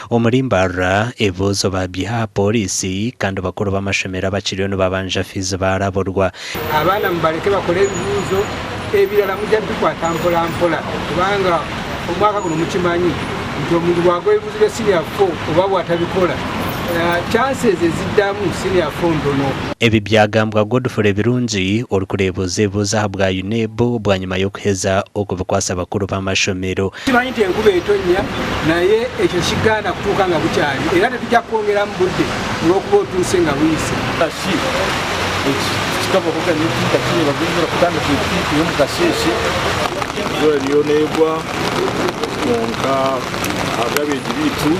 Omuri Mbarara, ebibuuzo baabyiha aha pooriisi kandi bakuru b'amashomero abakiriyo nibabanja fiizi baaraburwa. Abaana mubareke bakore ebibuuzo, ebirala mugya bikwata mpora mpora kubanga omwaka guno mukimanyi nti omuntu bwagwa ebibuuzo bya senior four oba bwatabikora chances eziddamu senior four ntono. Ebi byagambwa Godfrey Birungi orikureebuuza ebibuuzo ahabwa UNEB bwanyima y'okuheza okubikwasa bakuru b'amashomero. Tukimanyi nti enkuba etonnya naye ekyo tekigaana kutuuka nga bukyali era tetujja kukwongeramu budde olw'okuba otuuse nga buyise. Shi eki tikikabahoga n'eki nkakireeba enjura kutandika eti ey'omu kasheeshe. Enjura eriyo neegwa kwonka ahabw'abeegi baitu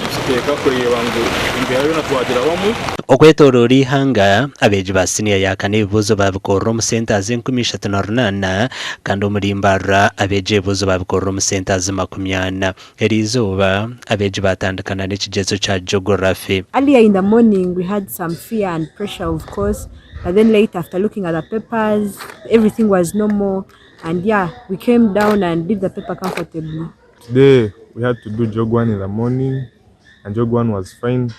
nituteeka kureeba ngu embeera yoona twagirabamu. Okwetooroora eihanga, abeegi ba siniya ya kana ebibuuzo baabikorera omu senta z'enkumi ishatu na runaana kandi omuri Mbarara abeegi ebibuuzo baabikorera omu senta z'makumi ana. Eriizooba, abeegi baatandikana n'ekigyezo kya Geography. Earlier in the morning we had some fear and pressure of course but then later after looking at the papers everything was normal and yeah we came down and did the paper comfortably. Today we had to do jog one in the morning and jog one was fine,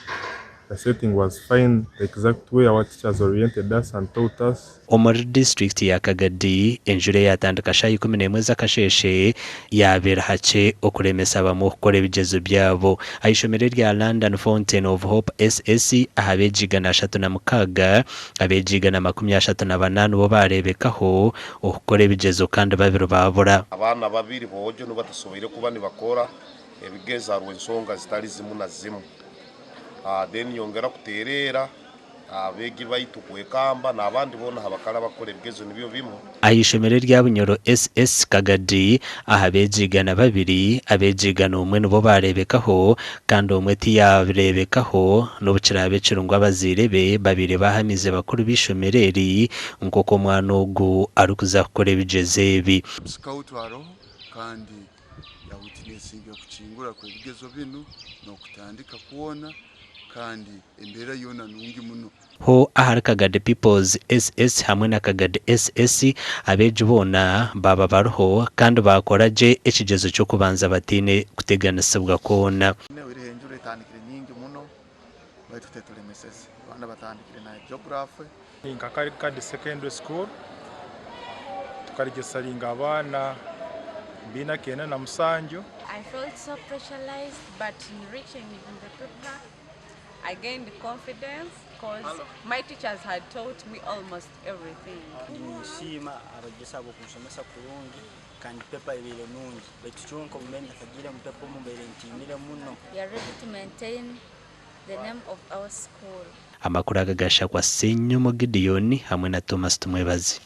the setting was fine, the exact way our teachers oriented us and taught us. Omuri disiturikiti ya Kagadi, enjura eyatandika shaaha 11 z'akasheeshe yaabeera hakye okuremesa bamwe okukora ebigyezo byabo. Aha ishomero erya London Fountain of Hope SS, aha beegi 306, abeegi 134 nibo baareebekaho okukora ebigyezo kandi babiri baabura. Abaana babiri boojo nibo batasoboire kuba nibakora ebigezo ahabw'ensonga zitari zimu na zimu. Then nyongera kuteereera abeegi baitu kwekamba n'abandi boona abakara abakukora ebigezo nibyo bimwe. Aha ishomero erya Bunyoro SS Kagadi, aha beegi 200, abeegi 101 nibo baareebekaho kandi omwe tiyaareebekaho n'obu kiraabe kiri ngu abazaire be babaire baahamiize bakuru b'eishomero eri nk'oku omwana ogu arikuza kukora ebigyezo ebi. Scout aroho kandi ya witnessinga okukingura kw'ebigezo binu n'okutandika kwona kandi embeera yoona nungi muno. Ho ahari Kagadi People's SS hamwe na Kagadi SS, abeegi boona baaba bariho kandi baakora gye ekigyezo ky'okubanza bataine kuteganisibwa kwona. Oihireho enjura etandikire nyingi muno baitu tetulemeseze. Abaana batandikire na Geography. Nka Kagadi Secondary School tukaregisitaringa abaana 497. I felt so pressurized but in reaching the paper I gained confidence cause my teachers had taught me almost everything. Ninsiima abegyesa ahabw'okunshomesa kurungi kandi pepa ebaire nungi baitu kyonka obu mbaire ntakagiire omu pepa omu mbaire ntiinire muno. We are ready to maintain the name of our school. Amakuru aga gashakwa Ssenyomo Gideon hamwe na Thomas Tumwebaze.